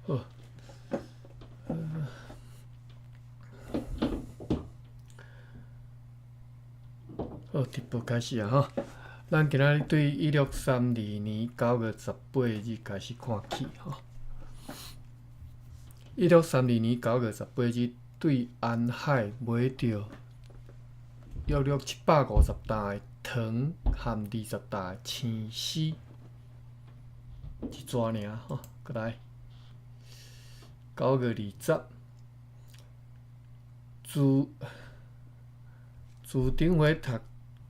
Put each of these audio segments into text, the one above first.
好，好，直播開始啊！吼，咱今仔日對1632年9月18日開始看起吼。1632年9月18日，對安海買著約略750擔的糖和20擔的青絲，一逝爾吼，閣來。9月20，自自頂回讀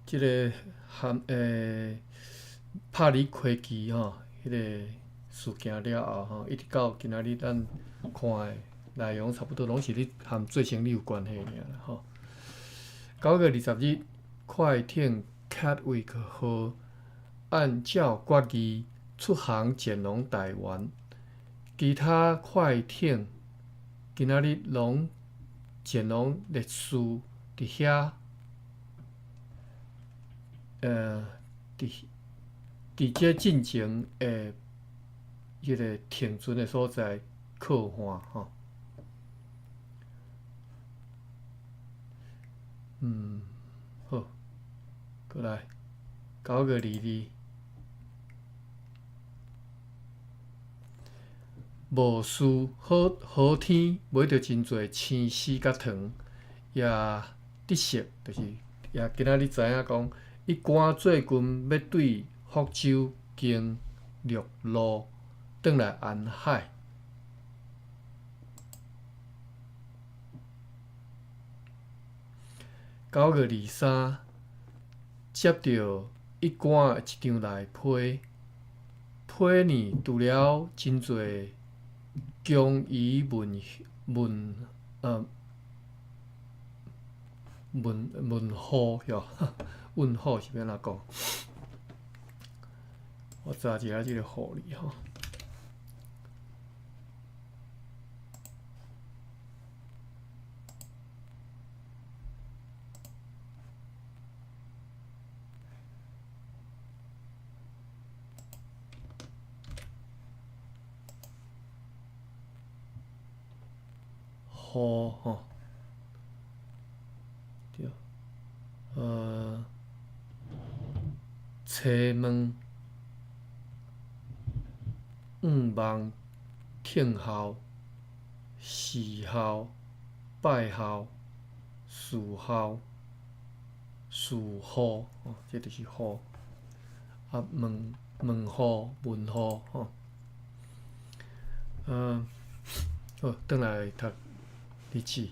這个含拍離開機吼，彼个事件了後吼，一直到今仔日咱看的內容，差不多攏是咧含做生理有關係爾啦吼。9月20日，快艇 Catwick 號按照決議出航前往臺灣。其他快艇今仔日攏前往烈士佇遐，佇佇這進前的彼个停船的所在靠岸吼。好，閣來9月22。無事，好好天買著真濟青絲佮糖，也得悉，就是也今仔日知影講，伊官最近欲對福州經陸路轉來安海。9月23，接著伊官的一張內批，批呢除了真濟疆夷文文呃文文戶哟，文戶是欲按怎講？我查一下這个戶字吼。戶吼，對，查問、向望、聽候、侍候、拜候、侍候、侍候，吼，這就是戶。啊，問問戶、問戶，吼。好，轉來讀。日子，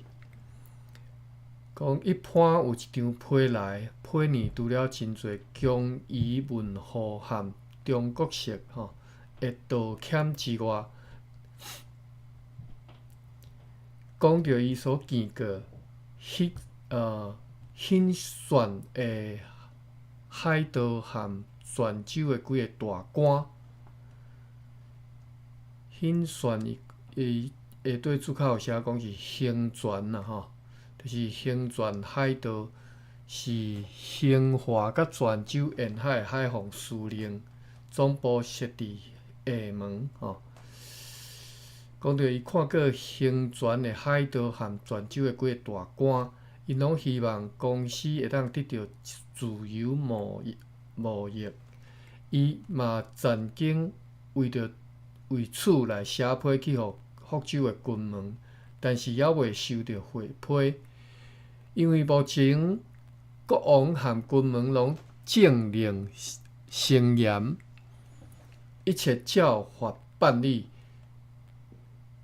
講一般有一張批來，批呢除了真濟疆夷文戶和中國式吼的道歉之外，講著伊所見過彼興選的海盜和泉州的幾个大官，興選伊伊。下底註腳有寫講是興泉啦吼，就是興泉海盜是興化佮泉州沿海的海防司令，總部設佇廈門吼。講著伊看過興泉的海盜和泉州的幾个大官，𪜶攏希望公司會當得著自由貿易貿易。伊嘛曾經為著為此來寫批去予福州的金門，但是猶未收著回批，因為目前國王和金門攏政令森嚴，一切照法辦理，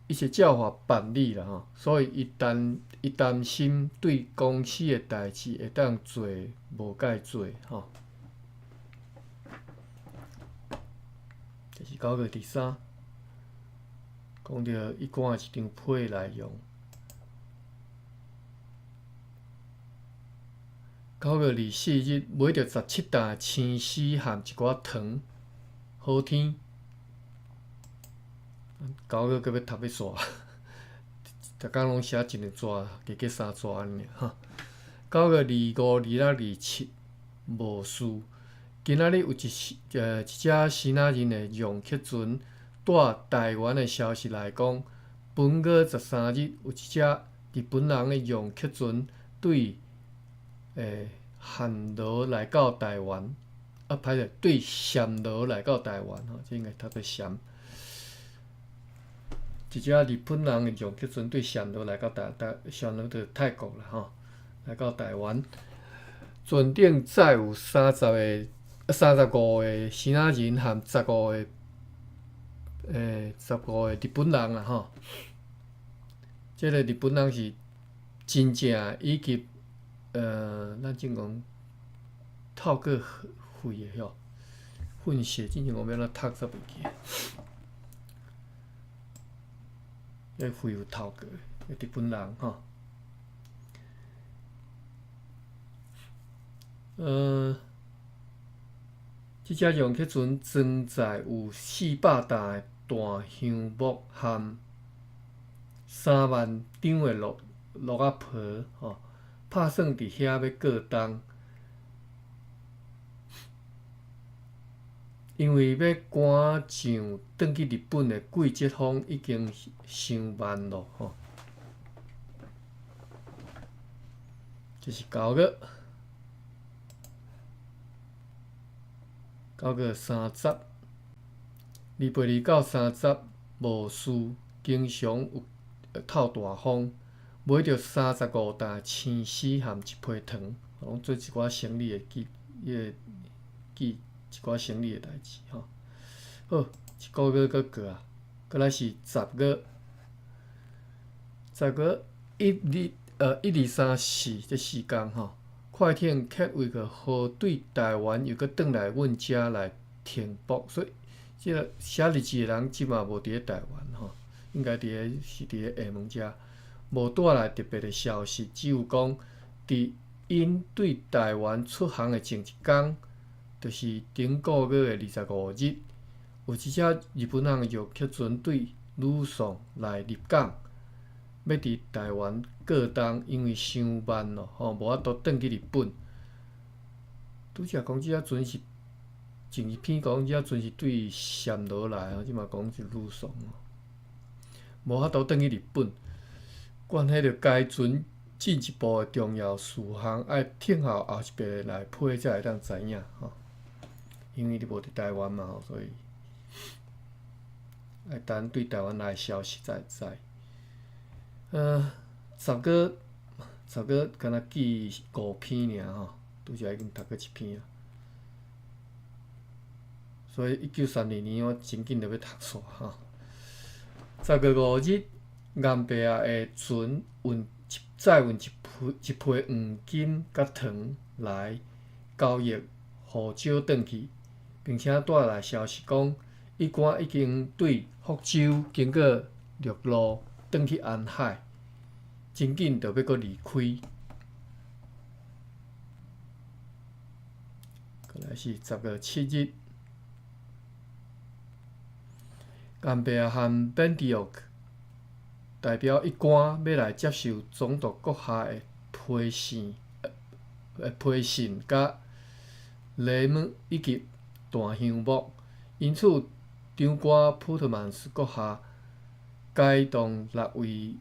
一切照法辦理啦吼，所以伊擔伊擔心對公司的代誌會當做無該做吼。這是9月23。講著伊官的一張批內容。9月24日買著17擔青絲和一寡糖，好天。九月閣欲讀欲煞，逐工攏寫一兩逝，加加三逝按呢爾。9月25、26、27無事。今仔日有一一隻支那人的讓客船。帶帶臺灣的消息來講，本月13日有一隻日本人的洋客船對暹羅來到臺灣，啊，歹勢，對暹羅來到臺灣吼，這應該讀做暹。一隻日本人的洋客船對暹羅來到臺臺暹羅就是泰國啦吼，來到臺灣，船頂載有30個、35個支那人含十五個日本人啦吼。這个日本人是真正以及咱正講透過血的吼，混血，之前我欲按怎讀煞袂記。彼血有透過的日本人吼。這隻洋客船裝載有400擔的大橡木含3萬張的鹿鹿仔皮吼，拍算佇遐欲過冬，因為欲趕上轉去日本的季節風已經傷慢囉吼。這是9月，9月30，28到30無事，經常有透大風，買著35擔青絲含一批糖，攏做一寡生理的記，彼個記一寡生理的代誌吼。好，一个月閣過啊，閣來是十月，十月一日，一二三四這四工吼，快艇客為個河對臺灣又閣轉來阮遮來停泊，所以這个寫日誌的人這馬無佇咧臺灣吼。應該佇咧是佇咧廈門遮，無帶來特別的消息，只有講佇𪜶對臺灣出航的前一工，就是頂個月的25日，有一隻日本人的遊客船對呂宋來入港，欲佇臺灣過冬，因為傷慢咯，吼，無法度轉去日本。拄才講這隻船是前一篇講這隻船是對暹羅來，這馬講是呂宋。無法度轉去日本，關係著該船進一步的重要事項，愛聽候後一遍來批才會當知影吼。因為你無佇臺灣嘛吼，所以愛等對臺灣來的消息才會知。十月十月敢若記五篇爾吼，拄才已經讀過一篇啊。所以1932年我真緊就欲讀煞吼。10月5日，顏伯仔的船運載運一批一批黃金佮糖來交易，予招轉去，並且帶來消息講，一官已經對福州經過陸路轉去安海，真緊就欲閣離開。過來是10月7日。顏伯和本迪奧克代表一官欲來接受總督閣下的批信、批信佮禮物以及大香木，因此長官普特曼斯閣下改動六位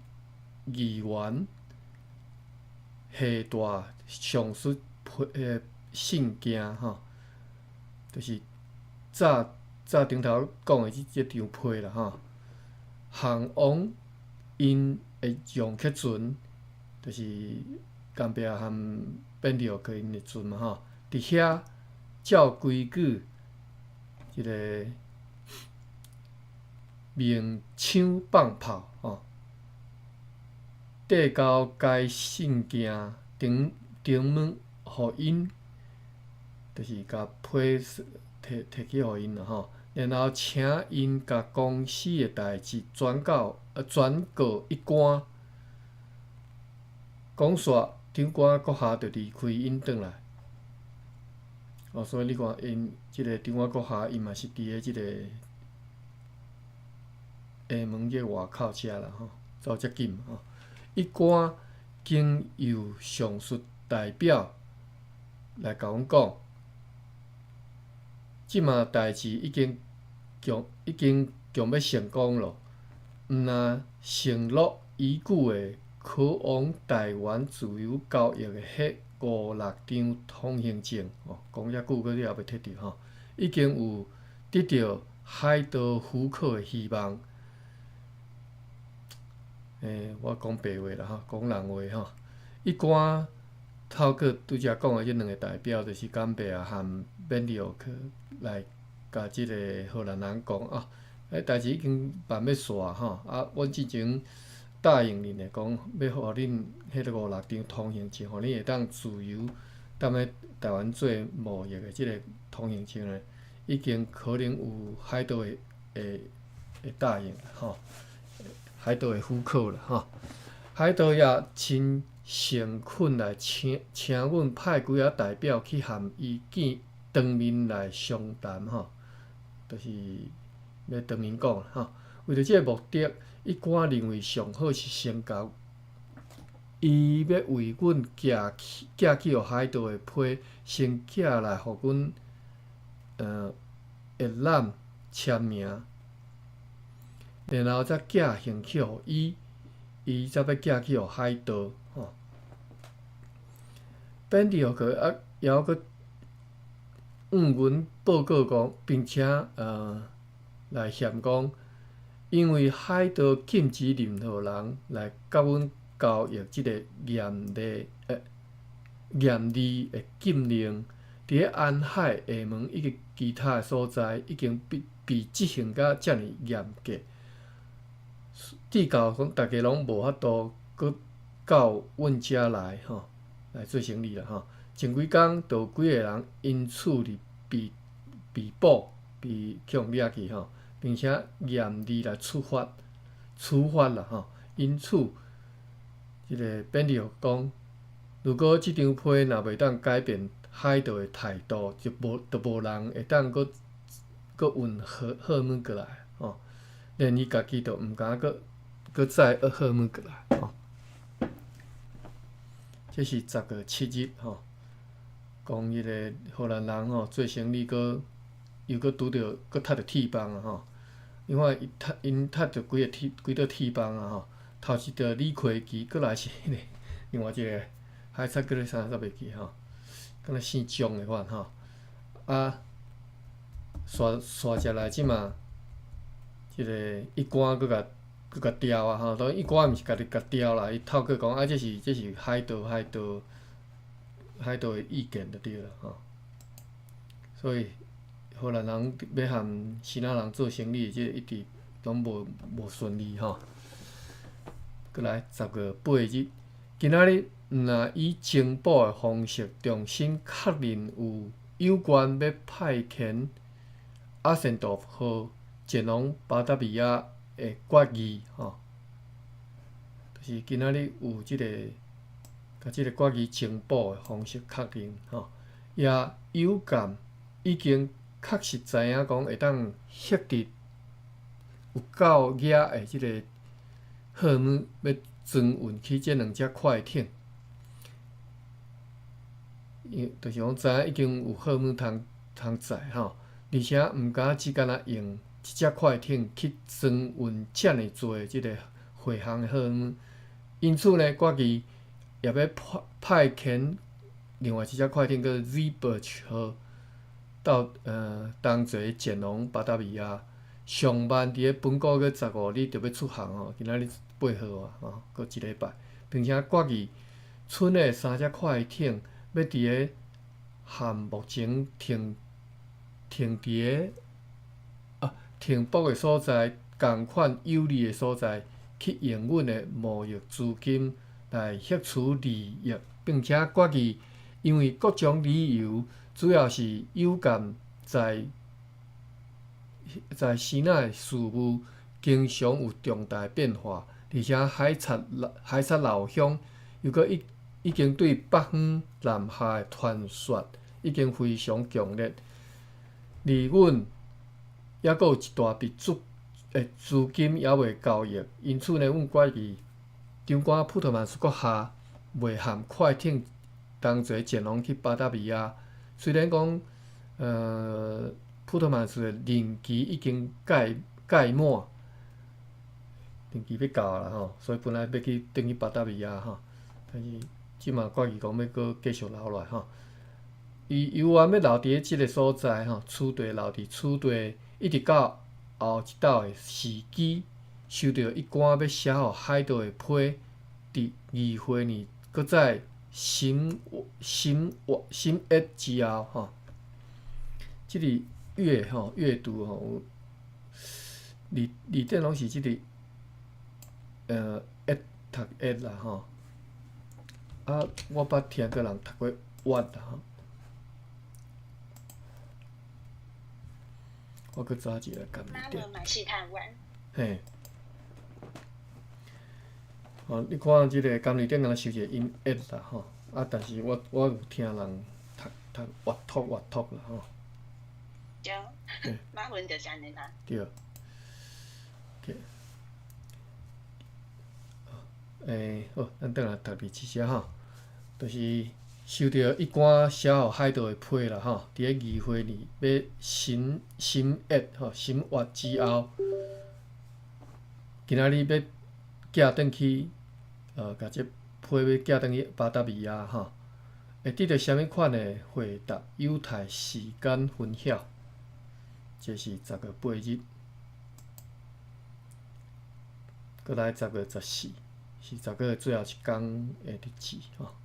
議員下達上述批信件吼，就是早。早頂頭講的這這張批啦吼，項王𪜶的楊克船，就是顏伯和變掉去𪜶的船嘛吼，佇遐照規矩，這个鳴槍放炮吼，遞交該信件頂頂門予𪜶，就是共批摕摕去予𪜶啦吼。然後請𪜶共公司的代誌轉告轉告一官，講煞長官閣下就離開𪜶轉來。哦，所以你看𪜶這个長官閣下，伊嘛是佇咧這个廈門這个外口遮啦吼，走遮緊吼。一官經由上述代表來共阮講，這馬代誌已經強已經強欲成功囉。毋若承諾已久的可往台灣自由交易的彼五六張通行證，哦，講遮久閣你猶未提著吼，已經有得著海盜許可的希望。我講白話啦吼，講人話吼。一官透過拄才講的這兩个代表，就是甘比亞和勉利奧克來共這个荷蘭人講啊，彼代誌已經辦欲煞吼，啊，阮之前答應恁的講，欲予恁彼个五六張通行證，予恁會當自由踮咧台灣做貿易的這个通行證呢，已經可能有海盜的答應吼，海盜的許可啦吼。海盜也真誠懇來請阮派幾个代表去和伊見當面來商談吼，就是欲當面講吼。為著這个目的，一官認為上好是先共伊欲為阮寄去予海盜的批，先寄來予阮閱覽簽名，然後才寄信去予伊，伊才欲寄去予海盜吼。勉利奧克啊，猶閣向阮報告講，並且來嫌講，因為海盜禁止任何人來佮阮交易這个嚴厲的禁令，佇咧安海、廈門以及其他的所在，已經被執行甲遮爾嚴格，至到講逐家攏無法度閣到阮遮來吼，來做生理啦吼。前幾工就有幾个人因此而被捕、被去予掠去吼，並且嚴厲來處罰啦吼。因此，這个勉利奧講，如果這張批若袂當改變海盜的態度，就無人會當閣運貨物過來吼，連伊家己都毋敢閣載貨物過來吼。這是10月7日吼，講彼个荷蘭人吼做生理閣又閣拄著閣踢著鐵棒啊吼，因為伊踢𪜶踢著幾個鐵棒啊吼，頭一著李魁奇，閣來是彼个另外一个海賊叫做啥煞袂記吼，敢若姓張的款吼，啊，煞煞接來這馬，這个一官閣共刁啊吼，當然一官毋是家己共刁啦，伊透過講啊，這是海盜的意見就對啦吼。所以荷蘭人欲和支那人做生意，這个一直攏無順利吼。閣來10月8日，今仔日毋若以情報的方式重新確認有關欲派遣阿仙多夫號前往巴達維亞的決議吼，就是今仔日有這个共這个決議情報的方式確認吼，也有感已經確實知影講會當獲得有夠額的這个貨物欲裝運去這兩隻快艇，因就是講知影已經有貨物通載吼，而且毋敢只干焦用一隻快艇去裝運遮爾濟這个貨項的貨物，因此呢，決議也欲派遣另外一隻快艇叫做 Zeeburg 號到同齊前往巴達維亞。上慢佇咧本個月15日就欲出航吼，今仔日8號啊，吼，閣一禮拜，並且決議賰的三隻快艇欲佇咧和目前停佇咧停泊的所在仝款有利的所在去營運的貿易資金來獲取利益，並且決議因為各種理由，主要是有感在支那的事務經常有重大變化，而且海賊老鄉又閣已經對北方南下的傳說已經非常強烈，而阮猶閣有一大筆資金猶未交易，因此呢，阮決議長官普特曼斯閣下袂和快艇同齊前往去巴達維亞。雖然講，普特曼斯的任期已經屆届滿，任期欲到啦吼，所以本來欲去轉去巴達維亞吼，但是這馬決議講欲閣繼續留落來吼。伊猶原欲留佇咧這个所在吼，此地留佇此地，一直到後一晝的時機，收著一官欲寫予海盜的批，佇議會呢，閣再審審審閱之後吼，這个閱吼閱讀吼，有字字典攏是這个閱讀閱啦吼，啊，我捌聽過人讀過閱啦吼。我閣查一下含字典。嘿。哦，你看這个含字典敢若收一个音閱啦吼，啊，但是我我有聽人讀讀閱讀閱讀啦吼。對，馬文就是按呢啦。對。欸，好，咱轉來讀日期者吼，就是收著一官寫予海盜的批啦吼，佇咧議會裡欲審審閱吼審閱之後，今仔日欲寄轉去，共這批欲寄轉去巴達維亞吼，會得著啥物款的回答？猶待時間分曉。這是10月8日，閣來10月14，是十月最後一工的日子吼。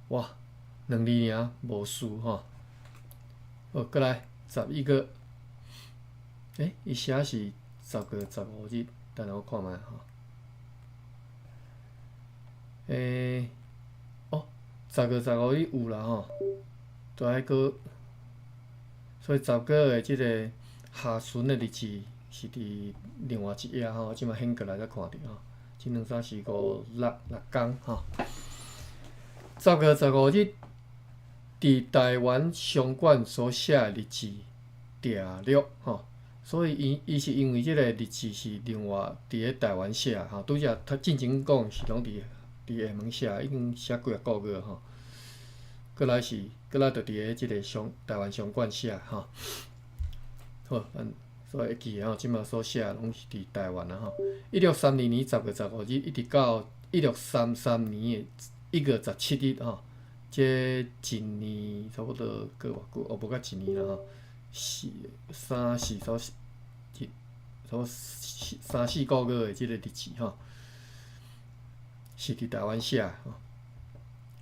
哇，兩字爾，無事吼。好，閣來11月，欸，伊寫是10月15日，等下我看覓吼。欸，哦，十月十五日有啦吼，都愛閣，所以十月的這个下旬的日子是佇另外一頁吼，這馬顯過來才看著吼，一、兩、三、四、五、六，六工吼。10月15日，佇台灣商館所寫的日誌訂錄吼，所以伊伊是因為這个日誌是另外佇咧台灣寫吼，拄才頭進前講是攏佇佇廈門寫，已經寫幾仔個月吼。閣來是閣來就佇咧這个商台灣商館寫吼。好，咱所以會記得吼，這馬所寫的攏是佇台灣啊吼。1632年10月15日，一直到1633年的1月17日吼，這一年差不多過偌久？哦，無到一年啦吼，四三四差不多三四個月的這个日子吼，是佇台灣寫的吼。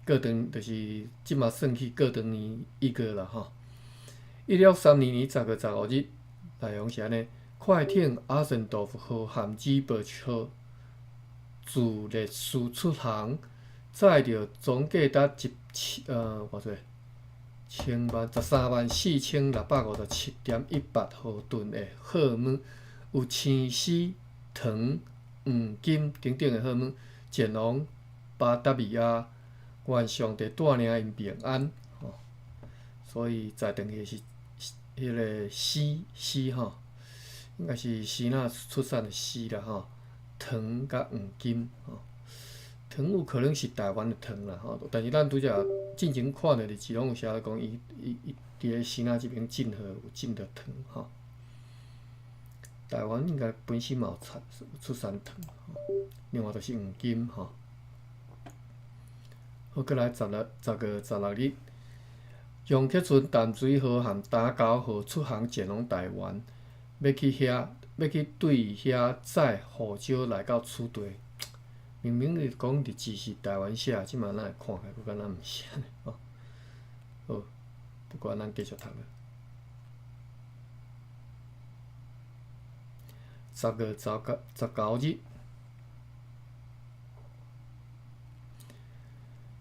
過長就是這馬算起過長年一月啦吼。1632年10月15日，內容是按呢：快艇阿森多夫號和子伯號自列斯出航，載著總價值一千偌濟千萬134,657.18毫噸的貨物，有青絲、糖、黃金等等的貨物，前往巴達維亞。願上帝帶領𪜶平安吼。所以載轉去是彼个絲絲吼，應該是支那出產的絲啦吼，糖佮黃金吼。糖有可能是台灣的糖啦吼，但是咱拄才進前看著日誌攏有寫講伊伊伊佇咧支那這邊進貨有進著糖吼。台灣應該本身嘛有產出產糖，另外就是黃金吼。好，閣來十六10月16日，楊克船淡水號和打狗號出航前往台灣，欲去遐，欲去對遐載胡椒來到此地。明明伊講日誌是台灣寫，這馬咱會看起來閣敢若毋是按呢吼。好，不管咱繼續讀啦。10月19日。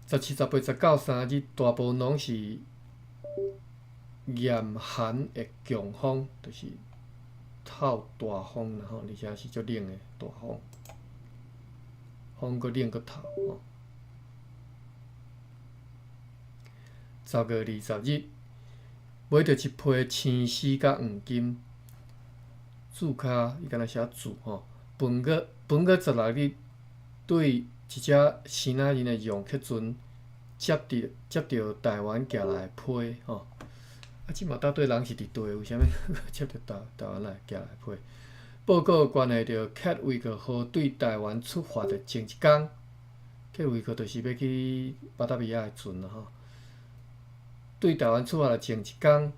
17、18、19三日，大部分攏是嚴寒的強風，就是透大風啦吼，而且是足冷的大風，風閣冷閣透吼。10月20日，買著一批青絲佮黃金，注跤伊敢若寫注吼。本月本月16日對一隻支那人的楊克船接著接著台灣寄來的批吼，啊，這這馬到底人是佇佗，為啥物接著台灣來寄來批？報告關係著克維克號對台灣出發的前一工，克維克就是欲去巴達維亞的船啦吼。對台灣出發的前一工，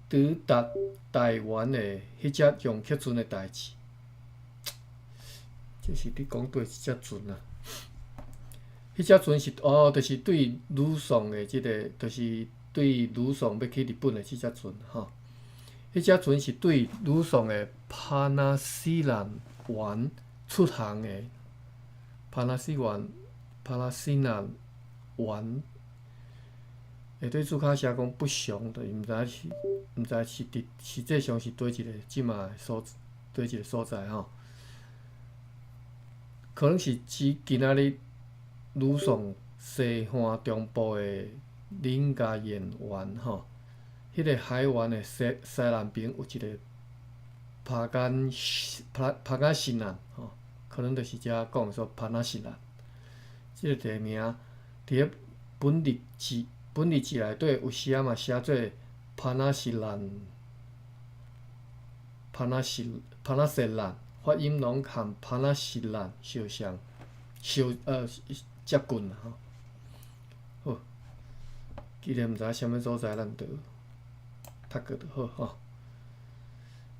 抵達台灣的彼隻楊克船的代誌。這是佇講佗一隻船啊？彼隻船是哦，就是對呂宋的這個，就是對呂宋欲去日本的這隻船吼。彼隻船是對呂宋的帕納西蘭灣出航的，帕納西灣、帕納西蘭灣，下底註卡寫講不詳，就是毋知是毋知是佇實際上是佗一个這馬所佗一个所在吼。可能是指今仔日呂宋西岸中部的林家堰灣吼。彼个海灣的西南邊有一个帕干帕帕加西蘭吼，可能就是遮講說帕納西蘭，這個地名佇咧本日誌內底有時仔嘛寫做帕納西蘭、帕納西帕納西蘭，發音攏和帕納西蘭相像，相接近啦吼。好，既然毋知啥物所在，咱就讀過就好吼。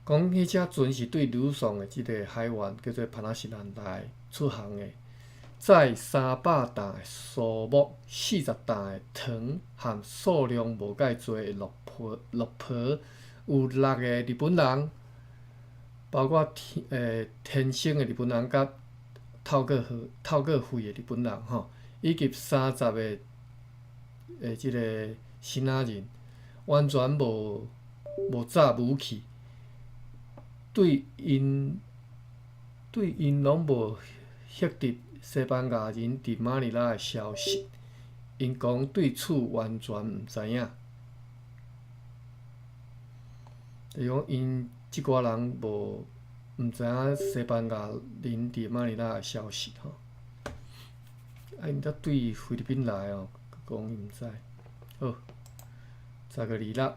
講彼隻船是對呂宋的這个海灣叫做帕納西蘭來出航的，載300擔的蘇木、40擔的糖和數量無介濟的綠皮，有六个日本人，包括天生的日本人佮透過血的日本人吼，以及30个的這个支那人，完全無炸武器，對𪜶攏無獲得西班牙人佇馬尼拉的消息，𪜶講對此完全毋知影。就是講𪜶這寡人毋知影西班牙人佇馬尼拉的消息吼。啊，𪜶才對菲律賓來哦，講𪜶毋知。好，10月26。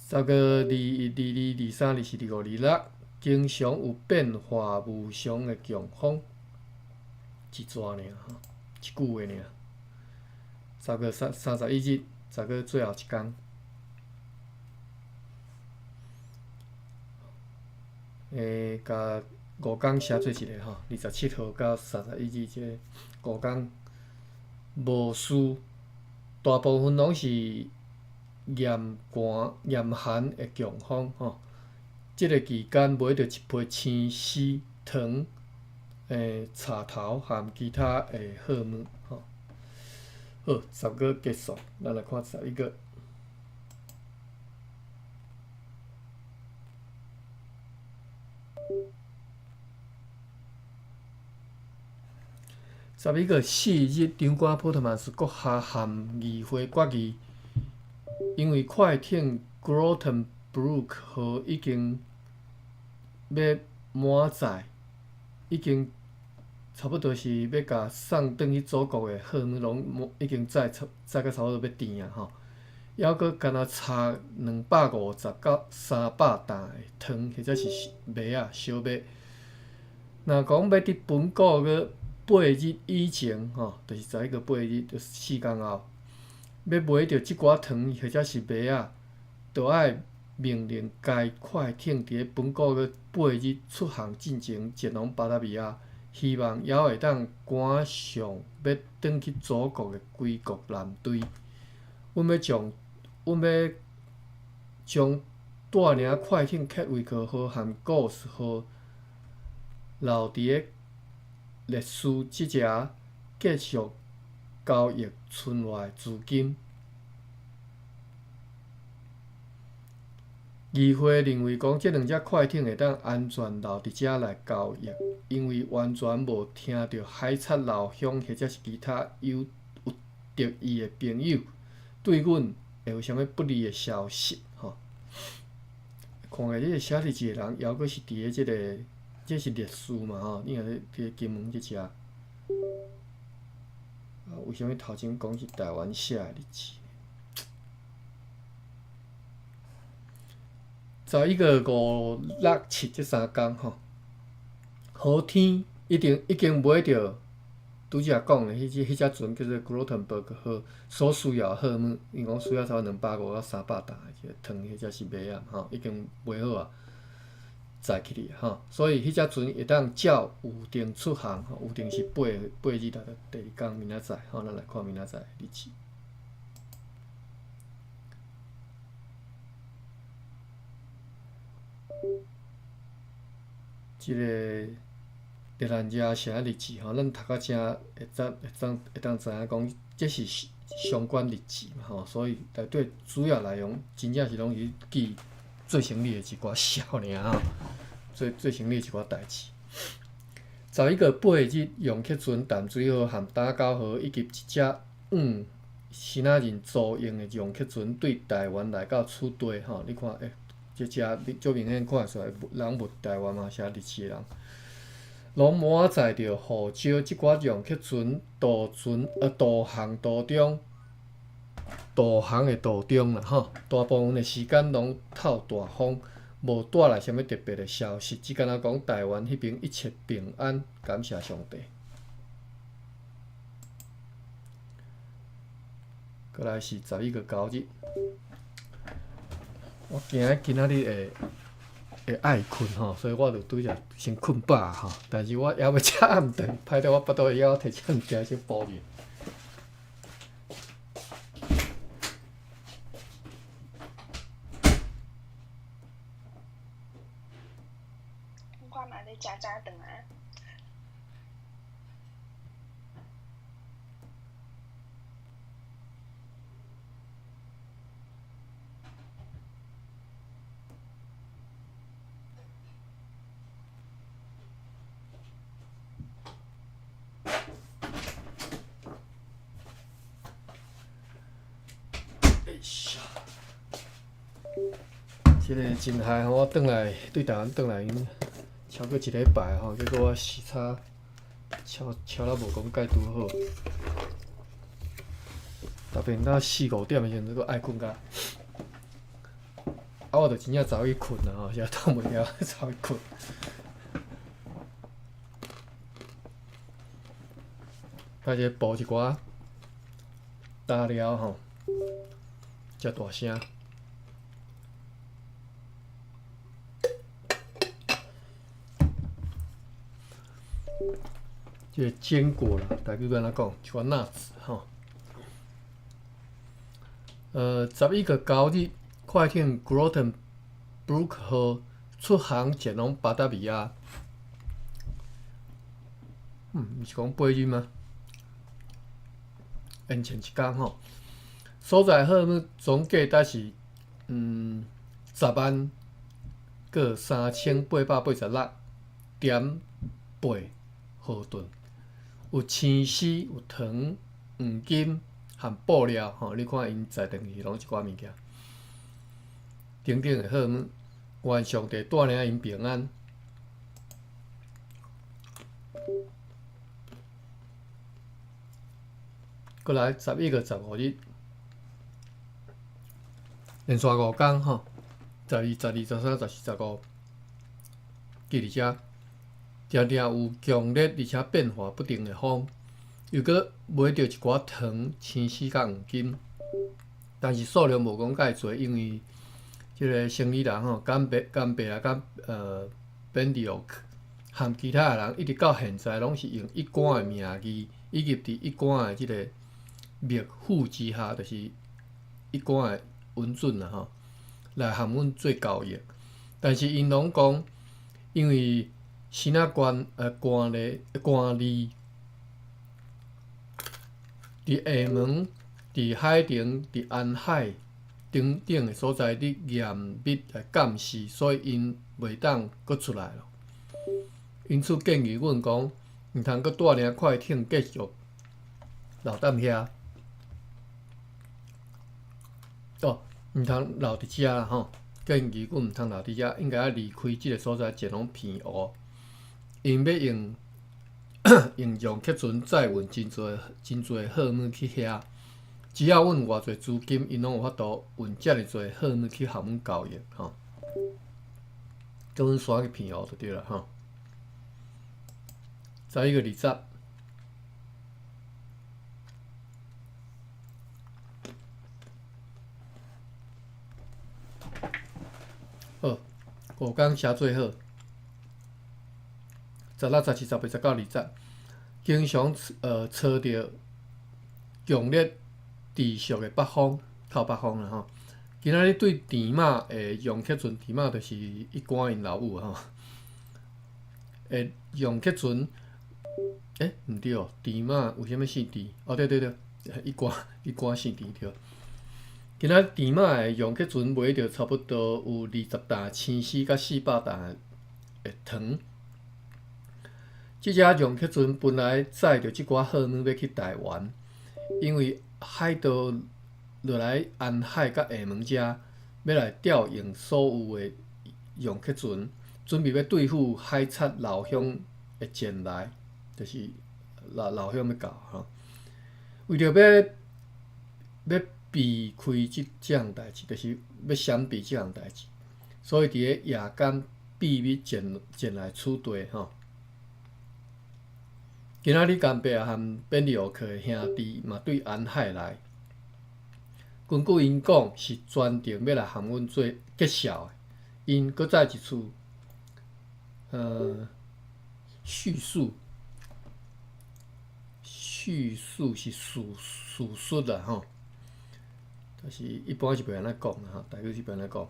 10月21、22、23、24、25、26，經常有變化無常的強風，一逝爾吼，一句話爾。10月31日，十月最後一工。共5工寫做一个吼，27號到31日這5工無事，大部分攏是嚴寒嚴寒的強風吼。這个期間買著一批青絲、糖、柴頭和其他的好物吼。好，10月結束，咱來看11月。11月4日，長官普特曼斯閣下函議會決議，因為快艇 Grotenbroek 號已經欲滿載，已經差不多是欲共送轉去祖國的貨物攏已經載載甲差不多欲甜啊吼，猶閣干焦差250到300擔的糖或者是麥仔小麥。若講欲佇本國閣8日以前吼，就是11月8日，就4工後，欲買著這寡糖或者是麥仔，就愛命令該快艇佇咧本個月8日出航進前前往巴達維亞，希望猶會當趕上欲轉去祖國的歸國艦隊。阮欲將帶領快艇克維克號和古斯號留佇咧列斯這遮繼續交易村外資金。議會認為講，這兩隻快艇會當安全留佇遮來交易，因為完全無聽著海賊老鄉或者是其他有敵意的朋友對阮會有啥物不利的消息吼。看起來這个寫佇一個人，猶閣是佇咧這个這是歷史嘛吼，你若咧佇金門這遮，啊，為啥物頭前講是台灣寫的日誌？11月5、6、7這3工吼，好天一定已經買著拄才講的彼隻船叫做 Grotenburg 號，所需要的貨物，𪜶講需要差不多250到300擔的這個糖，彼隻是麥仔吼，已經買好啊，載起去吼，所以彼隻船會當照預定出航，預定是8日啦，第二工明仔載吼，咱來看明仔載日期。這個熱蘭遮城的日誌吼，咱讀到遮會當會當會當知影講，這是相關日誌嘛吼，所以內底主要內容真正是攏是記做生理的一寡事爾吼，做做生理的一寡代誌。11月8日，楊克船淡水號和打狗號以及一隻往支那人租用的楊克船對台灣來到此地吼，你看欸，這隻你足明顯看會出來，人物台灣嘛，寫日誌的人，攏滿載著號召這寡楊克船渡船渡航途中，渡航的途中啦吼，大部分的時間攏透大風，無帶來啥物特別的消息，只敢若講台灣彼邊一切平安，感謝上帝。過來是11月9日，我驚今仔日會會愛睏吼，所以我就拄則先睏飽吼。但是我猶未食暗頓，歹到我腹肚會曉，我提這物件先補入。我嘛咧食早頓啊。這個真害吼！我轉來對台灣轉來已經超過一禮拜吼，結果我時差超超了無講蓋拄好，逐遍到四五點的時陣，閣愛睏甲，啊，我就真正走去睏啦吼，實在擋袂牢，走去睏。歹勢補一寡焦料吼，遮大聲。這個堅果啦，台語欲按怎講？一寡 nuts 吼。11月9日，快艇 Grotenburg 號出航前往巴達維亞。毋是講8日嗎？延前一工吼。所在貨物總計達是10萬閣3886.8毫噸，有青絲、有糖、黃金和布料吼。你看𪜶載轉去攏這寡物件，等等的貨物，願上帝帶領𪜶平安。過來11月15日，連續5工吼，12、12、13、14、15，記佇遮，定定有強烈而且變化不定的風，又閣買著一寡糖、青絲佮黃金，但是數量無講蓋濟，因為這個生理人吼，甘伯、甘伯啊，佮本迪奧克和其他的人，一直到現在攏是用一貫的名義，以及佇一貫的這個密府之下，就是一貫的允准啦吼，來和阮做交易。但是𪜶攏講，因為支那官官吏官吏佇廈門、佇海寧、佇安海等等的所在佇嚴密來監視，所以𪜶袂當閣出來咯。因此建議阮講，毋通閣帶領快艇繼續留踮遐。哦，毋通留佇遮啦吼！建議阮毋通留佇遮，應該愛離開這個所在，前往澎湖。𪜶欲用用杨克船载运真濟真濟貨物去遐，只要阮有偌濟資金，𪜶攏有法度運遮爾濟貨物去予阮交易吼。叫阮徙去澎湖就對啦吼。11月20，好，5工寫做好。16、17、18、19、20，經常吹著強烈持續的北風，透北風啦吼。今仔日對甜馬的楊克船，甜馬就是一官𪜶老母吼。的楊克船，毋對哦，甜馬為啥物姓甜？哦對對對，一官一官姓甜對。今仔甜馬的楊克船賣著差不多有20擔青絲佮400擔的糖。這隻楊克船本來載著這寡貨物欲去台灣，因為海盜落來安海佮廈門遮，欲來調用所有的楊克船，準備欲對付海賊老鄉的前來，就是老老鄉欲到吼。為著欲避開這項代誌，就是欲閃避這項代誌，所以佇咧夜間秘密前來此地吼。今仔日甘伯和便利奧克的兄弟嘛對安海來，根據𪜶講是專程欲來和阮做結痟的。𪜶閣再一次，敘述，敘述是事實啦吼，但是一般是袂按呢講啦吼，台語是袂按呢講。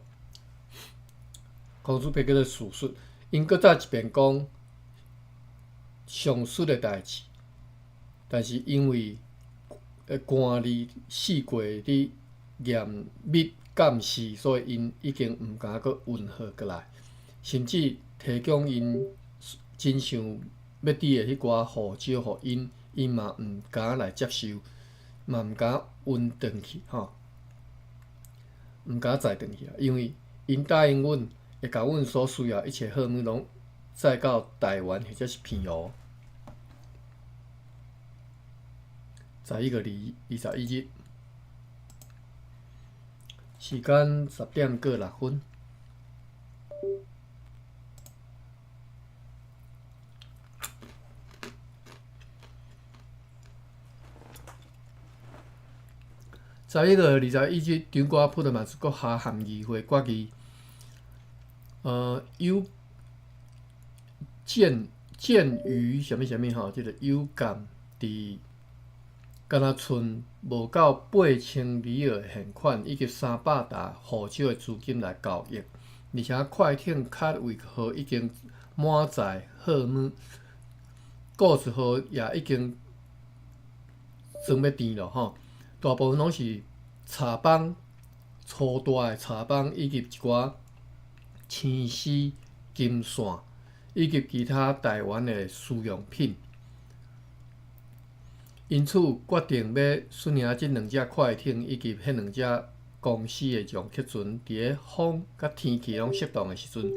孔子伯叫做事實，𪜶閣再一遍講上述的代誌，但是因為官吏四界佇嚴密監視，所以𪜶已經毋敢閣運貨過來，甚至提供𪜶真想欲佇的彼寡護照予𪜶，𪜶嘛毋敢來接受，嘛毋敢運轉去吼，毋敢載轉去啊，因為𪜶答應阮會共阮所需要一切貨物攏載到台灣或者是澎湖。11月21日，時間10點過6分。11月21日，中國普特曼斯國下和議會決議，有鑑於啥物啥物吼，這個有感佇敢若賰無夠8000里的現款以及300沓護照的資金來交易，而且快艇卡位號已經滿載貨物，故事號也已經裝欲甜囉吼。大部分攏是柴枋、粗大的柴枋以及一寡青絲、金線，以及其他台灣的私用品。因此，決定欲率領這兩隻快艇以及彼兩隻公司的楊克船，佇咧風佮天氣攏適當的時陣，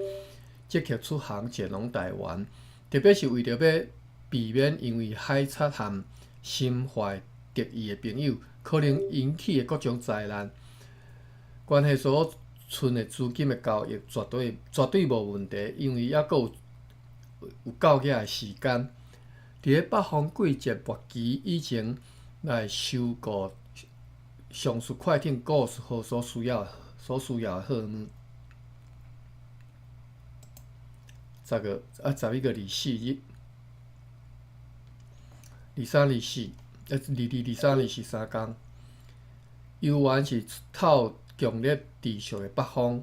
即刻出航前往台灣。特別是為著欲避免因為海賊和心懷敵意的朋友可能引起的各種災難，關係所存的資金的交易絕對絕對無問題，因為猶閣有夠額的時間。佇咧北風季節末期以前來收購上述快艇故事號所需要的貨物。11月24日，二三二四，二二二三二四三工，猶原是透強烈持續的北風，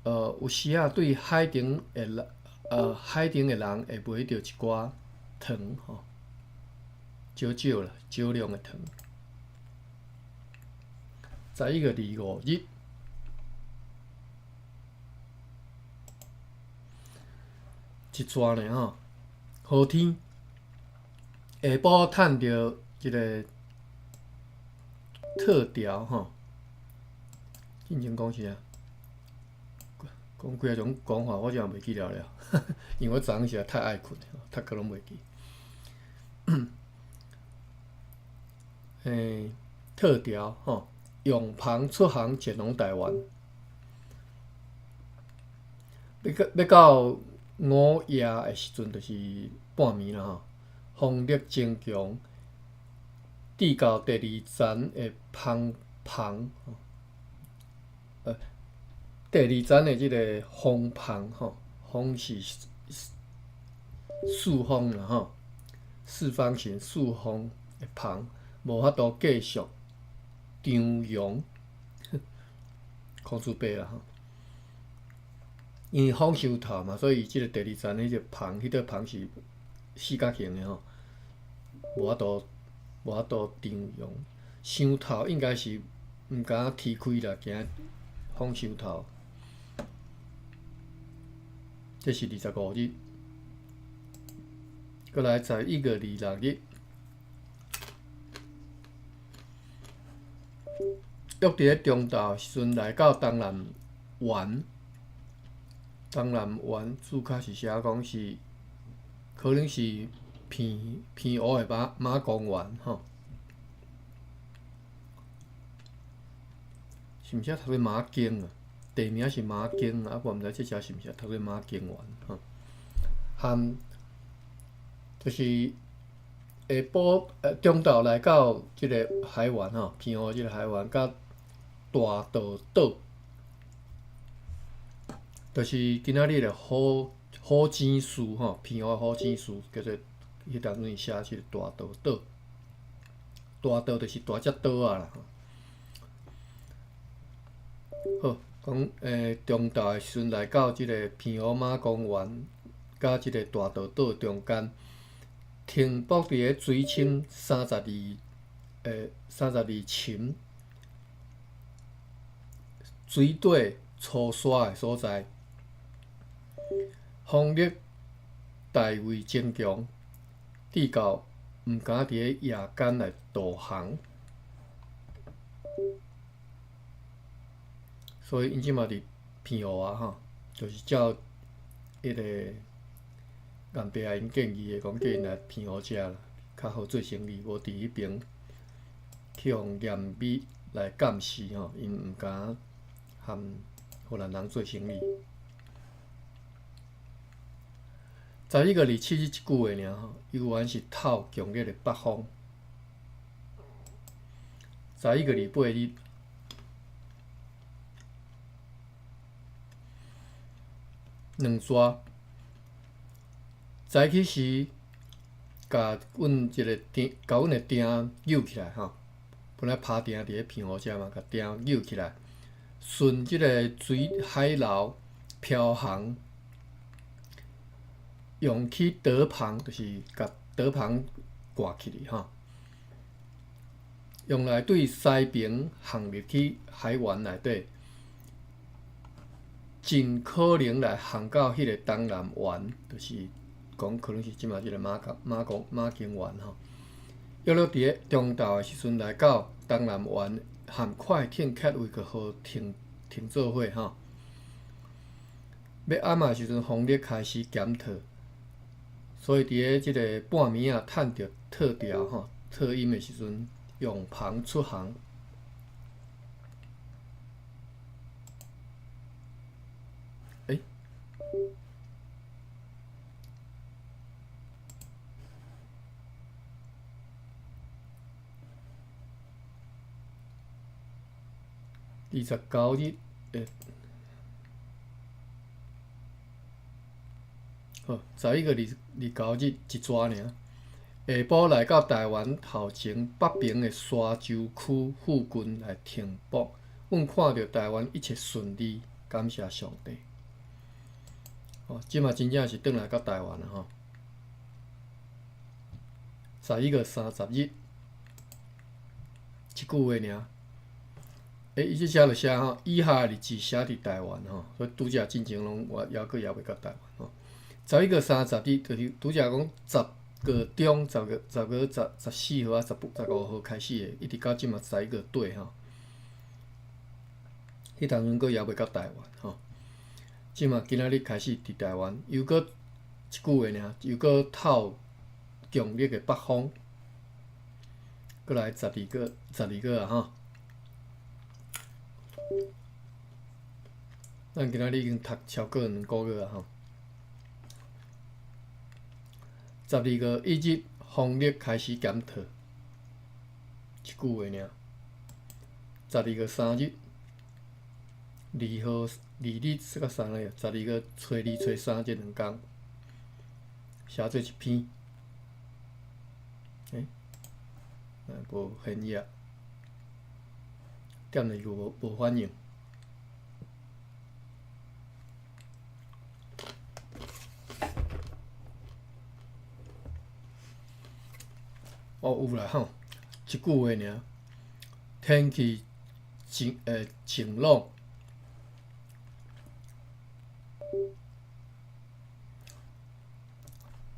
有時仔對海頂的人會買著一寡糖吼，少少啦，少量的糖。11月25日，一逝呢吼，好天，下晡趁著一个特調吼，進前講啥？講幾仔種講法，我這嘛袂記了了，因為我昨昏實在太愛睏，讀閣攏袂記。特調吼，用帆出航前往台灣，欲到午夜的時陣，就是半暝啦吼。風力增強，至到第二層的帆帆，第二層的這个風帆吼，風是四方啦吼，四方形四方的帆，無法度繼續張揚，孔子伯啦吼。因為風傷透嘛，所以這个第二層彼個帆，彼個帆是四角形的吼，無法度張揚。傷透應該是毋敢踢開啦，驚風傷透。這是25日，閣來11月26日，約佇咧中晝時陣來到東南灣，東南灣註卡是寫講是，可能是澎湖的馬公園吼，是毋是讀做馬經啊？地名是馬經啊，我毋知這只是毋是讀做馬經園吼。含就是下晡中晝來到這个海灣吼，澎湖這个海灣佮大道島，就是今仔日的虎井市吼，澎湖虎井市叫做彼當陣寫這个大道島，大道就是大隻島仔啦。好，講中晝的時陣來到這个澎湖馬公園佮這个大道島中間，停泊佇咧水深32深水底粗沙的所在，風力大為增強，至到毋敢佇咧夜間來導航，所以𪜶這馬佇澎湖啊吼，就是照彼个顏伯仔𪜶建議的，講叫𪜶來澎湖遮啦，較好做生意，無佇彼爿去予嚴密來監視吼，𪜶毋敢和荷蘭人做生意。11月27日一句話爾吼，猶原是透強烈的北風。11月28日，兩逝。早起時，共阮一个碇，共阮的碇扭起來吼，本來拍碇佇咧澎湖遮嘛，共碇扭起來，順這个水海流飄航，用去導帆，就是共導帆掛起去吼，用來對西爿航入去海灣內底，盡可能來航到彼个東南灣，就是講可能是這馬這个馬公灣吼。約略佇咧中晝的時陣來到東南灣，和快艇卡位個號停做伙吼。欲暗的時陣，風力開始減退，所以佇咧這个半暝仔趁著套牢吼，套陰的時陣，用帆出航。29日，好，11月29日一逝爾。下晡來到台灣頭前北爿的沙洲區附近來停泊，阮看著台灣一切順利，感謝上帝。哦，這馬真正是轉來到台灣啦吼。11月30日，一句話爾。伊這寫就寫吼，以下日子寫佇台灣吼，所以拄才進前攏我猶閣猶未到台灣吼。11月30日就是拄才講10月中，十月14號啊，15號開始的，一直到這馬11月底吼。彼當陣閣猶未到台灣吼。這馬今仔日開始佇台灣，又閣一句話爾，又閣透強力的北風，閣來十二個，十二個啊吼！咱今仔日已經讀超過兩個月啊吼！12月1日，風力開始減退，一句話爾。12月3日，二號二日甲三日，十二月初二、初三這兩工，寫做一篇。欸，無翻頁，點入去無反應。哦，有啦吼，一句話爾，天氣晴朗。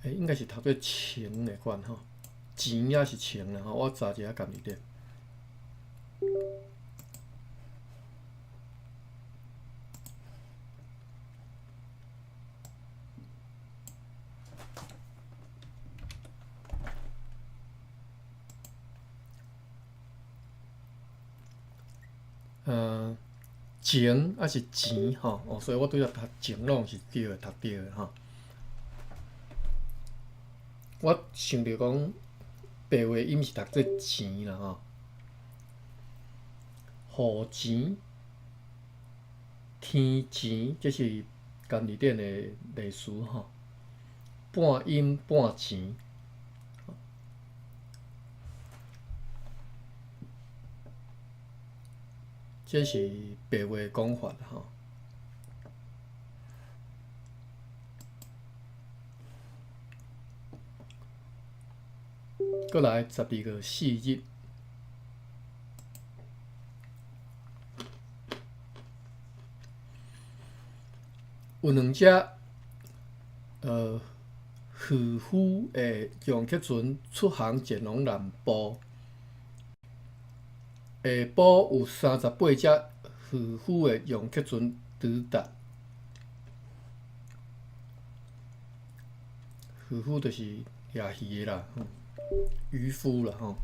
欸，應該是讀做晴的款吼，晴抑是晴啦吼，我查一下共你咧。晴抑是晴吼，哦，所以我拄才讀晴朗是對的，讀對的吼。我想著講白話音是讀做錢啦吼，雨錢、天錢，這是甘字典的例詞吼。半音半錢。這是白話講法吼。閣來12月4日，有兩隻漁夫的楊克船出航前往南部。下晡有38隻漁夫的楊克船抵達。漁夫就是掠魚的啦，漁夫啦吼。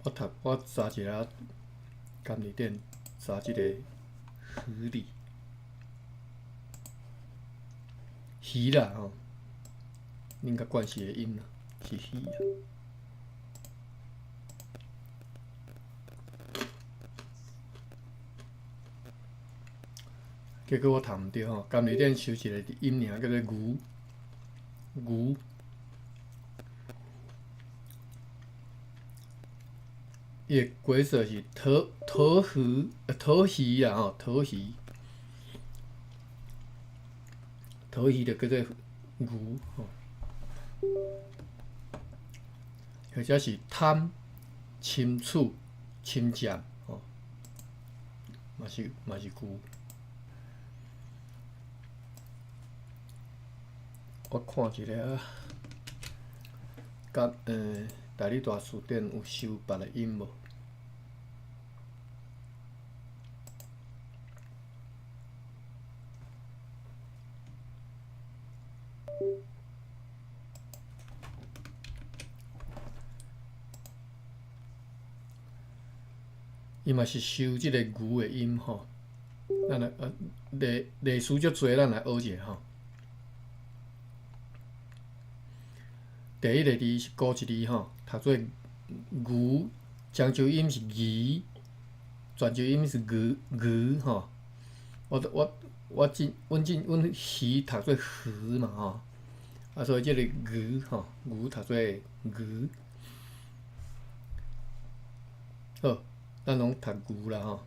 我讀我查一下，甘字典查這個漁字，魚啦吼，恁較慣勢的音啦，是魚啊。結果我讀毋對吼，甘字典收一個音名叫做牛，牛。伊的解說是桃桃魚，桃魚啦吼，桃魚，桃魚就叫做牛吼，或者是貪、侵取、侵占吼，嘛是牛。我看一下啊，佮台語大辭典有收別个音無？伊嘛是收這个牛的音吼，咱來例例詞足濟，咱來學一下吼。第一个字是古一字吼，讀做牛，漳州音是魚，泉州音是牛牛吼。我我我進阮進阮魚讀做魚嘛吼，啊所以這個牛吼，牛讀做牛。好，咱攏讀牛啦吼，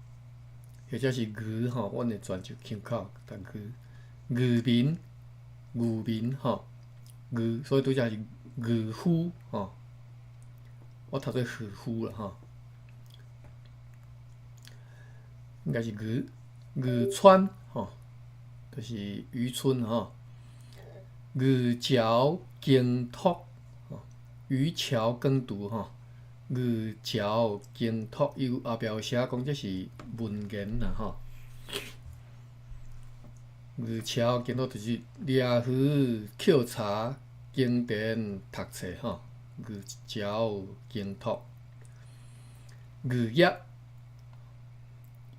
或者是牛吼，阮的泉州腔口讀牛，漁民，漁民吼，漁，所以拄才是漁夫吼，我讀做漁夫啦吼，應該是漁漁村吼，就是漁村吼，漁橋耕讀吼，漁橋耕讀吼，漁樵耕拓，伊有後壁有寫講這是文言啦吼。漁樵耕拓就是掠魚、抾柴、耕田、讀冊吼。漁樵耕拓，漁業，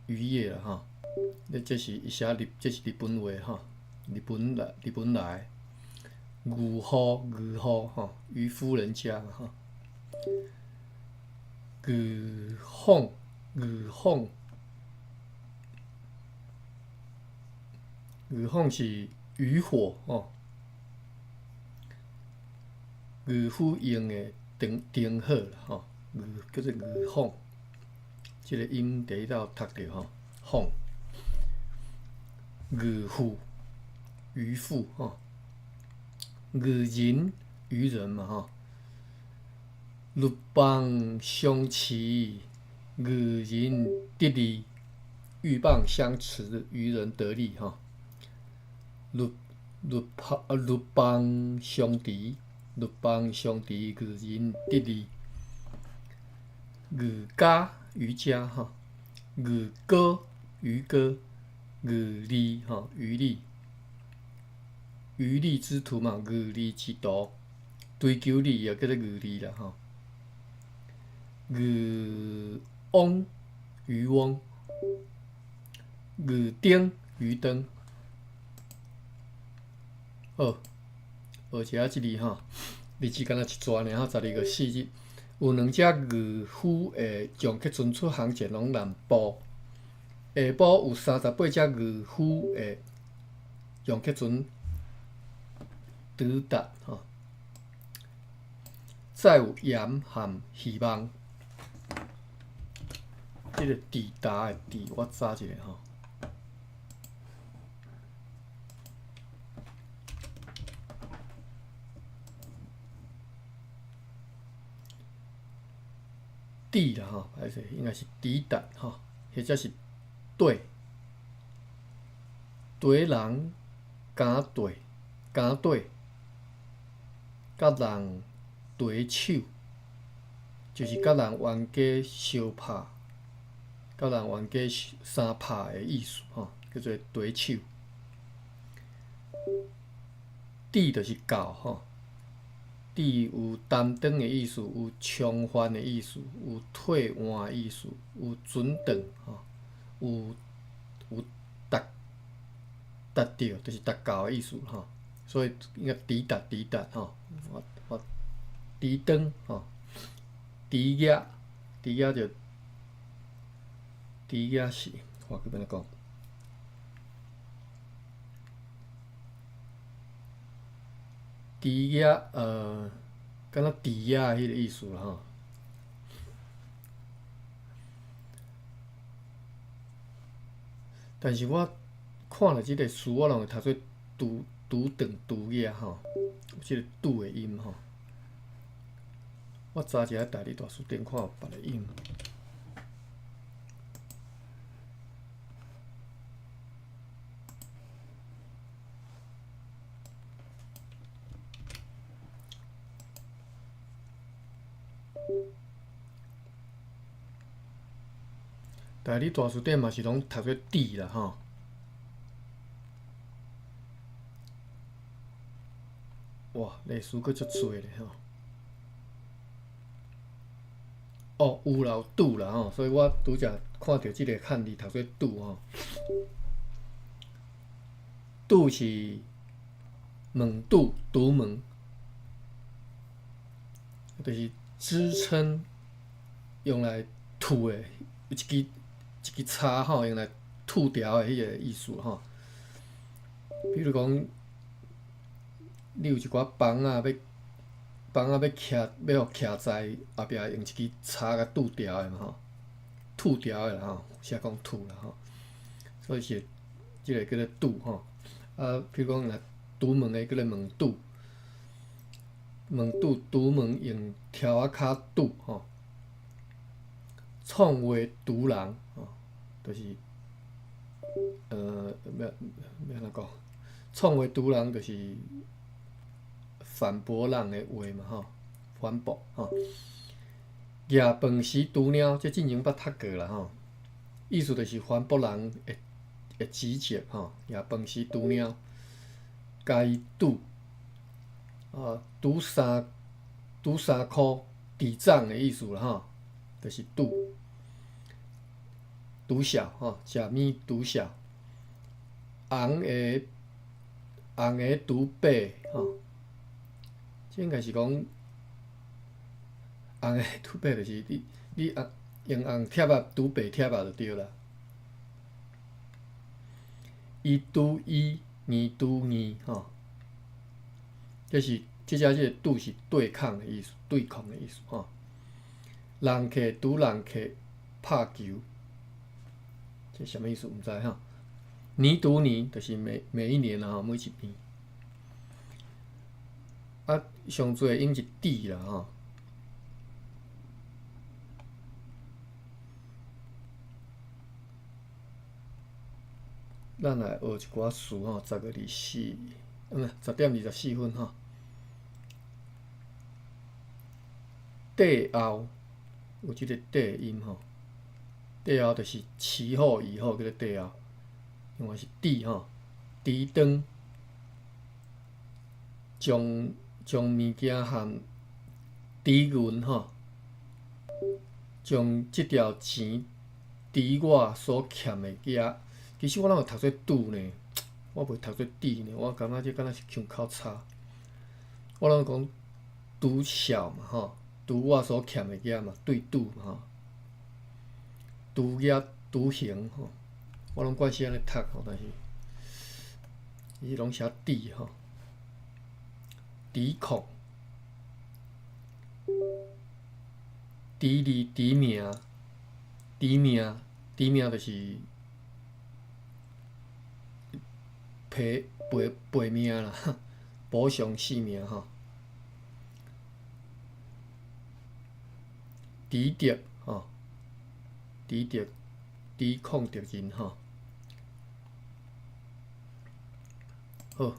漁業啦吼。你這是伊寫日，這是日本話吼，日本來，日本來。漁戶，漁戶吼，漁夫人家嘛吼。漁訪，漁訪，漁訪是漁火吼，漁夫用的燈燈火啦吼，漁叫做漁訪，這個音佇彼頭讀著吼，訪。漁父，漁父吼，漁人，漁人嘛吼。鷸蚌相持，漁人得利；鷸蚌相持，漁人得利。吼，鷸鷸蚌鷸蚌相持，鷸蚌相持，漁人得利。漁家，漁家吼，漁歌，漁歌，漁利吼，漁利，漁利之徒嘛，漁利之徒，追求利也叫做漁利啦吼。漁翁，漁翁，漁燈，漁燈。好，學一下這字吼，日子敢若一逝爾吼，12月4日，有兩隻漁夫會將客船出航前往南部。下晡有38隻漁夫會用客船抵達吼，載有鹽和希望。這個抵達的抵，我查一下吼。抵啦吼，歹勢，應該是抵達吼，或者是綴，綴人敢綴，敢綴，佮人綴手，就是佮人冤家相拍，佮人冤家相拍的意思吼，叫做綴手。抵就是到吼。抵有擔當的意思，有償還的意思，有退換的意思，有轉轉吼，有有達達著，就是達到的意思吼。所以應該抵達抵達吼，我我抵當吼，抵押抵押就抵押是，我閣欲按怎講？抵押，敢若抵押彼個意思啦吼。但是我看著這個詞，我攏會讀做拄拄轉拄額吼，有這個拄的音吼。我查一下台語大辭典，看有別个音。台語大辭典嘛是攏讀做“抵”啦吼。哇，歷史閣足濟咧吼。哦，有啦，有“拄”啦吼，所以我拄才看著這個漢字讀做“拄”吼。拄是門拄、獨門，就是支撐用來吐的，一支一支叉吼，用來吐掉的彼個意思吼。比如講，你有一寡枋仔欲枋仔欲徛，欲予徛在後壁，用一支叉共拄牢的嘛吼，吐掉的啦吼，寫講吐啦吼，所以是這個叫做拄吼。啊，比如講若拄門的叫做門拄，門拄拄門用柱仔跤拄吼。創話毒人吼，就是欲欲按怎講？創話毒人就是反駁人的話嘛吼，反駁吼。举饭匙除猫，這進前捌讀過啦吼。意思就是番邦人的的職責吼，舉飯匙除貓，共伊拄啊，拄三拄三箍佇帳的意思啦吼，就是拄拄小吼，食物拄小，紅的紅的拄白吼，這應該是講紅的拄白，就是你你啊用紅帖仔拄白帖仔就對啦。伊拄伊，年拄年吼，這是這只這個拄是對抗的意思，對抗的意思吼。人客拄人客拍球，這啥物意思？毋知吼。年拄年就是每每一年啦吼，每一年。啊，上濟的音是佇啦吼。咱來學一寡詞吼，十個二四，毋是10點24分吼。綴後有這個綴音吼，綴後就是其後以後叫做綴後，另外是佇吼，佇當將將物件和佇銀吼，將這條錢佇我所欠的額。其實我攏有讀做拄呢，我袂讀做佇呢，我感覺這敢若是腔口差。我攏講拄小嘛吼，拄我所欠的額嘛，對拄嘛吼，拄額拄行吼，我攏慣勢按呢讀吼，但是伊攏寫佇吼，抵抗、抵字、抵命、抵命、抵命就是賠賠賠命啦，補償性命吼。抵敵吼，抵敵，抵抗敵人吼。好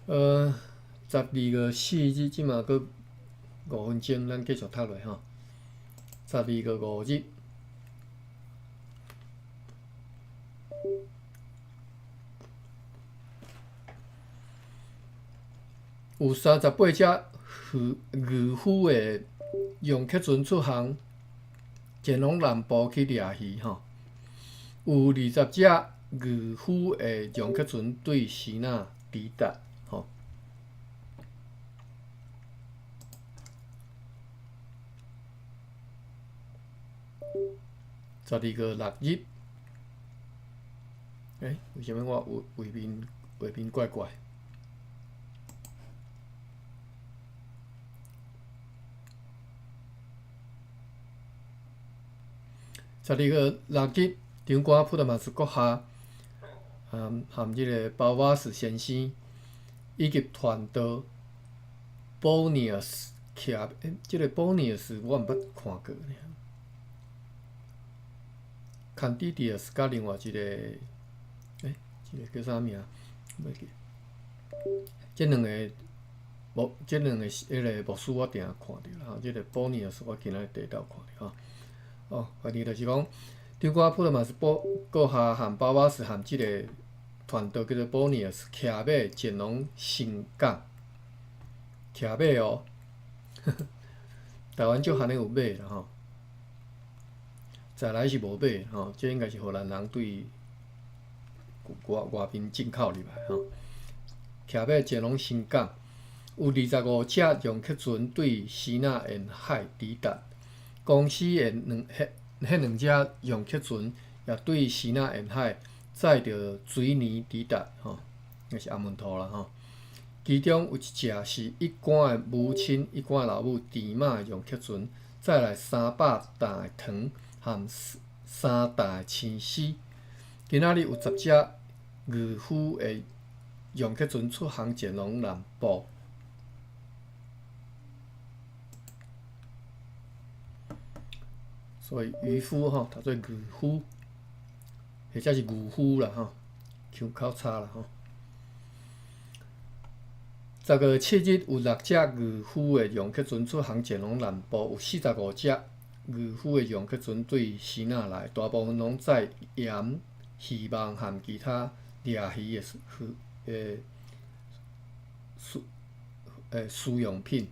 ，12月4日，這馬閣5分鐘，咱繼續讀落吼。12月5日。有38隻漁漁夫的用客船出航，前往南部去掠魚吼。有20隻漁夫的用客船對支那抵達吼。12月6日，欸，為啥物我畫畫面畫面怪怪？12月6日，長官普特馬斯閣下，含這個包瓦斯先生以及傳道保尼爾斯騎，欸，這個保尼爾斯我毋捌看過呢。坎蒂迪爾斯佮另外一個，欸，這個叫啥名？袂記。這兩個牧，這兩個彼個牧師我定定看著啦，吼，這個保尼爾斯我今仔日第一擺看著吼。哦，反正就是講，長官普特馬斯閣閣下含包瓦斯含這個傳道叫做保尼爾斯騎馬前往新港，騎馬哦，台灣足罕的有馬啦吼，再來是無馬吼，這應該是荷蘭人對外外邊進口入來吼。騎馬前往新港，有25隻用客船對支那沿海抵達。公司的兩彼彼兩隻用客船也對支那沿海載著水泥抵達吼，那是阿門圖啦吼。其中有一隻是一竿的母親，一竿老母甜馬的用客船，載來300擔的糖和3擔的青絲。今仔日有10隻漁夫的用客船出航前往南部。所以漁夫吼，讀做漁夫，或者是漁夫啦吼，腔口差啦吼。10月7日有六隻漁夫的楊克船出航前往南部，有45隻漁夫的楊克船對支那來，大部分攏載鹽、漁網和其他掠魚的魚的使用品。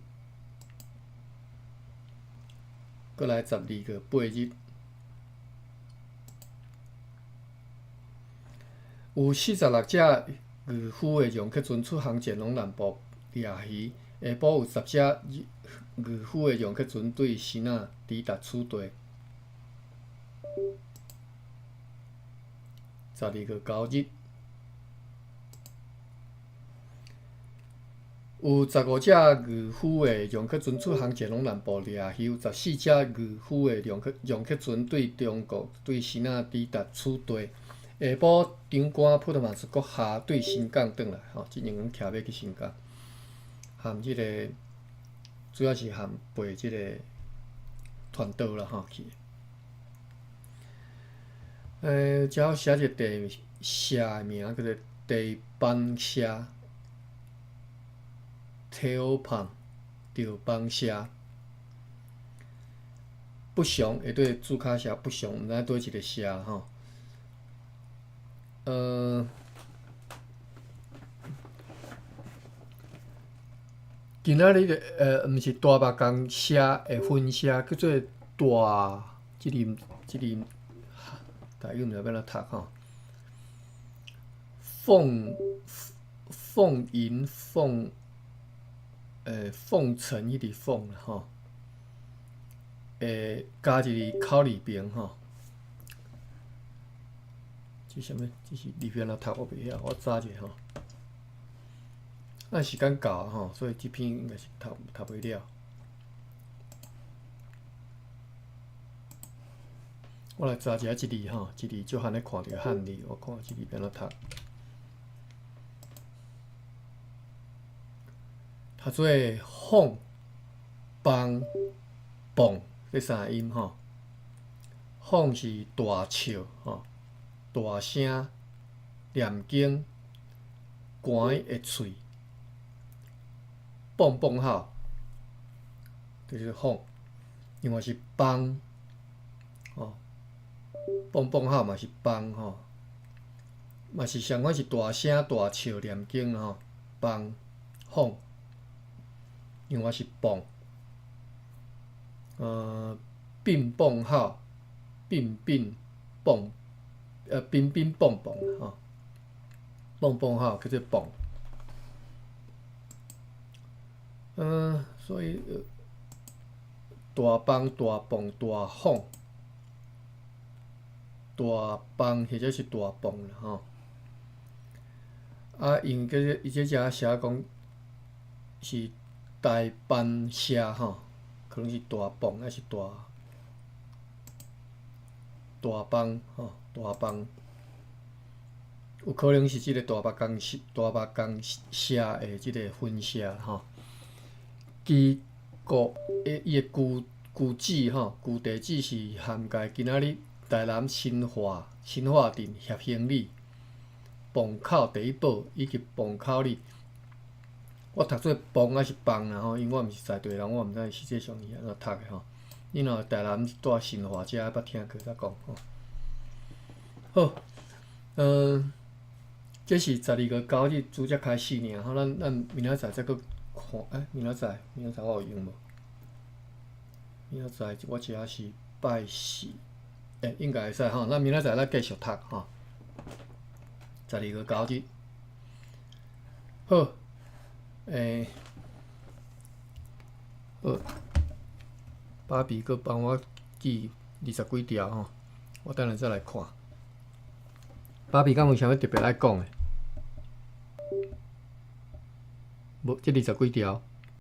閣來12月8日，有46隻漁夫的楊克船出航前往南部掠魚，下晡有10隻漁夫的楊克船對支那抵達此地。12月9日，有15隻漁夫的楊克船出航前往南部掠魚，有14隻漁夫的楊克船對中國對支那抵達此地。下晡，長官普特馬斯閣下對新港轉來，吼，這兩工騎馬去新港，含這个主要是含背這个團刀啦，吼去。遮寫一個地社的名，叫做地邦社，挑胖著邦社，不详，下底注卡寫不詳，毋知佗一个社吼。今仔日的毋是大目江社的分社，叫做大，這字這字，台語毋知欲按怎讀吼。鳳鳳銀鳳，鳳城彼個鳳吼，加一个口字邊吼。這啥物？這是字按怎讀？我袂曉，我查者吼。咱時間到吼，所以這篇應該是讀讀袂了。我來查一下這字吼，這字足罕咧看著漢字，我看這字按怎讀。讀做鳳、枋、磅這三个音吼。鳳是大笑吼，大聲念經，關的喙，蹦蹦吼，就是鳳。另外是枋，吼，蹦蹦吼嘛是枋吼，嘛是相款是大聲大笑念經吼，枋鳳。另外是磅，乒蹦吼，乒乒蹦，乒乒蹦蹦吼，蹦蹦吼叫做磅。所以大枋、大磅、大鳳、大枋或者是大磅啦吼。啊，因為這伊這遮寫講是台班社吼，可能是大磅還是大大枋吼，大枋有可能是這个大目江社、大目江社的這个分社吼。其故伊的旧旧址吼，旧地址是涵蓋今仔日台南新化新化鎮協興里磅口第一堡以及磅口里。我讀做磅還是枋啦吼，因為我毋是在地人，我毋知實際上伊按怎讀的吼。你若台南住新化遮捌聽過才講吼。好，這是12月9日拄才開始爾吼，咱明仔載再閣看，明仔載明仔載我有閒無？明仔載我遮是拜四，應該會使吼。咱明仔載咱繼續讀吼。12月9日，好。好，芭比閣幫我寄二十幾條吼，我等下再來看。芭比敢有啥物特別愛講的？無，這二十幾條。